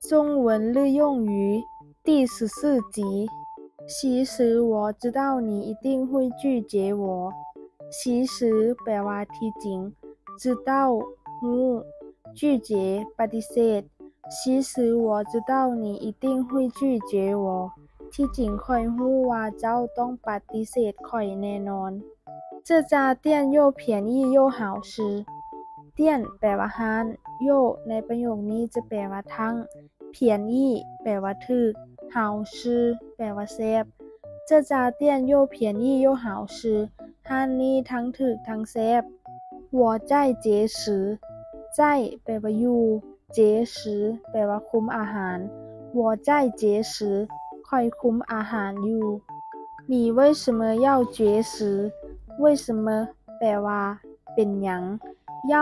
中文日用语第十四集。其实我知道你一定会拒绝我。其实 ແປວ່າທີ່ຈິງ, 知道 ຮູ້, 拒绝 ປະຕິເສດ. 其实我知道你一定会拒绝我。ທີ່ຈິງຂ້ອຍຮູ້ວ່າເຈົ້າຕ້ອງປະຕິເສດຂ້ອຍແນ່ນອນ. 这家店又便宜又好吃。店 ແປວ່າຮ້ານ, 又 ໃນປະໂຫຍກນີ້ຈະແປວ່າທັງ, 便宜 ແປວ່າຖືກ, 好吃 ແປວ່າແຊບ. 这家店又便宜又好吃。ຮ້ານນີ້ທັງຖືກທັງແຊບ. 我在节食。在 ແປວ່າຢູ່, 节食 ແປວ່າຄຸມອາຫານ. 我在节食。ຂ້ອຍຄຸມອາຫານຢູ່. 你为什么要节食？为什么 ແປວ່າເປັນຫຍັງ? 要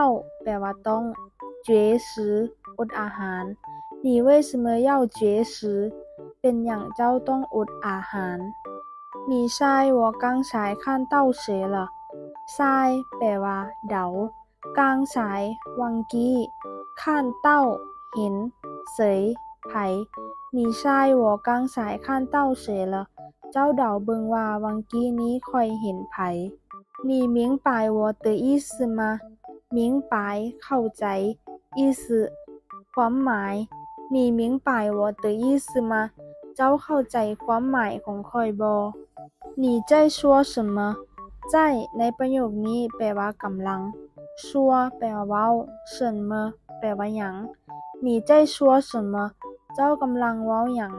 ແປວ່າຕ້ອງ, 节食 ອົດອາຫານ. 你为什么要节食？ ເປັນຫຍັງເຈົ້າຕ້ອງອົດອາຫານ? 你晒，我刚才看到谁了？晒 ແປວ່າເດົາ. 刚才 ຫວ່າງກີ້. 看到 ເຫັນ. 谁 ໃຜ. 你晒，我刚才看到谁了？ ເຈົ້າເດົາເບິ່ງວ່າຫວ່າງກີ້ນີ້ຂ້ອຍເຫັນໃຜ. 你明白我的意思吗？明白 ເຂົ້າໃຈ, 意思 ຄວາມໝາຍ. 你明白我的意思吗？ ເຈົ້າເຂົ້າໃຈຄວາມໝາຍຂອງຂ້ອຍບໍ່? 你在说什么？在 ໃນປະໂຫຍກນີ້ແປວ່າກຳລັງ, 说 ແປວ່າເວົ້າ, 什么 ແປວ່າຫຍັງ. 你在说什么？ ເຈົ້າກຳລັງເວົ້າຫຍັງ?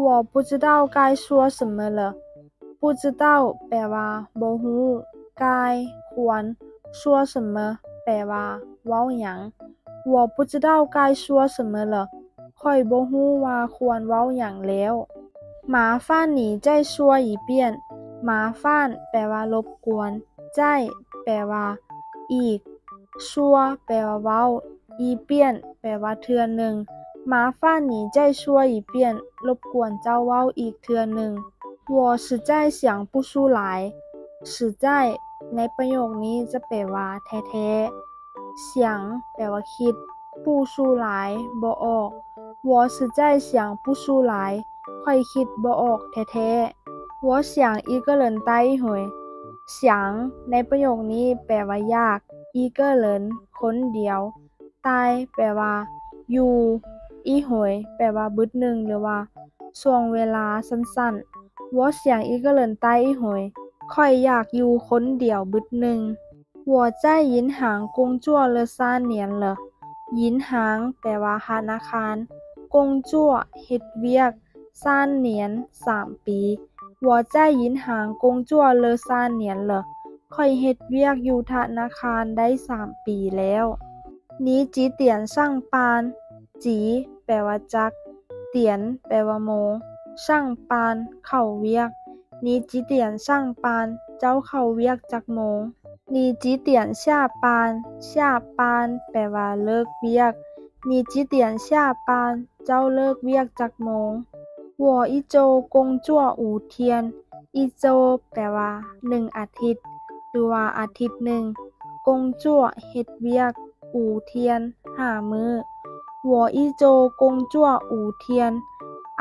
我不知道该说什么了。不知道 ແປວ່າບໍ່ຮູ້, 该 ຄວນ, 说什么 ແປວ່າເວົ້າຫຍັງ. 我不知道该说什么了。 ຂ້ອຍບໍ່ຮູ້ວ່າຄວນເວົ້າຫຍັງແລ້ວ. 麻烦你再说一遍。麻烦 ແປວ່າລົບກວນ, 再 ແປວ່າອີກ, 说 ແປວ່າເວົ້າ, 一遍 ແປວ່າເທື່ອໜຶ່ງ. 麻烦你再说一遍。 ລົບກວນເຈົ້າເວົ້າອີກເທື່ອໜຶ່ງ. 我实在想不出来。实在 ໃນປະໂຫຍກນີ້ຈະແປວ່າແທ້ໆ. 想 ແປວ່າຄິດ, 不出来 ບໍ່ອອກ. 我实在想不出来。 ຂ້ອຍຄິດບໍ່ອອກແທ້ໆ. 我想一个人待一会。想 ໃນປະໂຫຍກນີ້ແປວ່າຢາກ, 一个人 ຄົນດຽວ, 待 ແປວ່າຢູ່, 一会 ແປວ່າບຶດໜຶ່ງ ຫຼືວ່າຊ່ວງເວລາສັ້ນໆ. 我想一个人待一会。 ຂ້ອຍຢາກຢູ່ຄົນດຽວບຶດໜຶ່ງ. 我在银行工作了三年了。银行 ແປວ່າທະນາຄານ, 工作 ເຮັດວຽກ, 三年 ສາມປີ. 我在银行工作了三年了。 ຂ້ອຍເຮັດວຽກຢູ່ທະນາຄານໄດ້ສາມປີແລ້ວ. 你几点上班？几 ແປວ່າຈັກ, 点 ແປວ່າໂມງ, 上班 ເຂົ້າວຽກ. 你几点上班？ ເຈົ້າເຂົ້າວຽກຈັກໂມງ? 你几点下班？下班 ແປວ່າເລີກວຽກ. 你几点下班？ ເຈົ້າເລີກວຽກຈັກໂມງ? 我一周工作五天。一周 ແປວ່າໜຶ່ງອາທິດ ຫຼືວ່າອາທິດໜຶ່ງ. 工作 ເຮັດວຽກ. 五天 ຫ້າມື້. 我一周工作五天.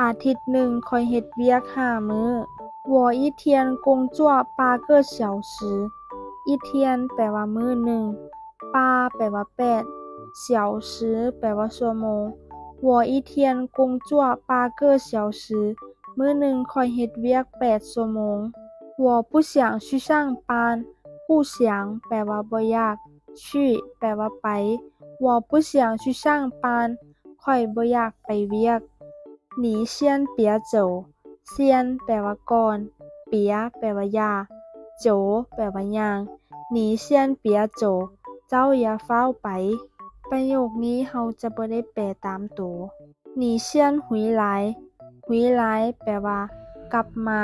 ອາທິດໜຶ່ງຂ້ອຍເຮັດວຽກຫ້າມື້. 我一天工作八个小时. 一天 ແປວ່າມື້ໜຶ່ງ. 八 ແປວ່າແປດ. 小时 ແປວ່າຊົ່ວໂມງ. 我一天工作八个小时. ມື້ໜຶ່ງຂ້ອຍເຮັດວຽກແປດຊົ່ວໂມງ. 我不想去上班。不想 ແປວ່າບໍ່ຢາກ. 去 ແປວ່າໄປ. 我不想去上班。 ຂ້ອຍບໍ່ຢາກໄປວຽກ. 你先别走。先 ແປວ່າກ່ອນ. 别 ແປວ່າຢ່າ. 走 ແປວ່າຍ່າງ. 你先别走。 ເຈົ້າຢ່າຟ້າວໄປ. ປະໂຫຍກນີ້ເຮົາຈະບໍ່ໄດ້ແປຕາມໂຕ. 你先回来。回来 ແປວ່າກັບມາ.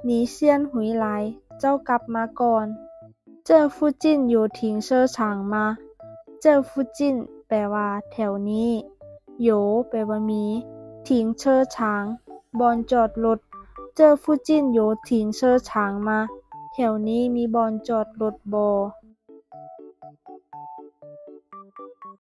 你先回来。 ເຈົ້າກັບມາກ່ອນ. 这附近有停车场吗？这附近 ແປວ່າແຖວນີ້. 有 ແປວ່າມີ. 停车场 ບ່ອນຈອດລົດ. 这附近有停车场吗？ ແຖວນີ້ມີບ່ອນຈອດລົດບໍ່?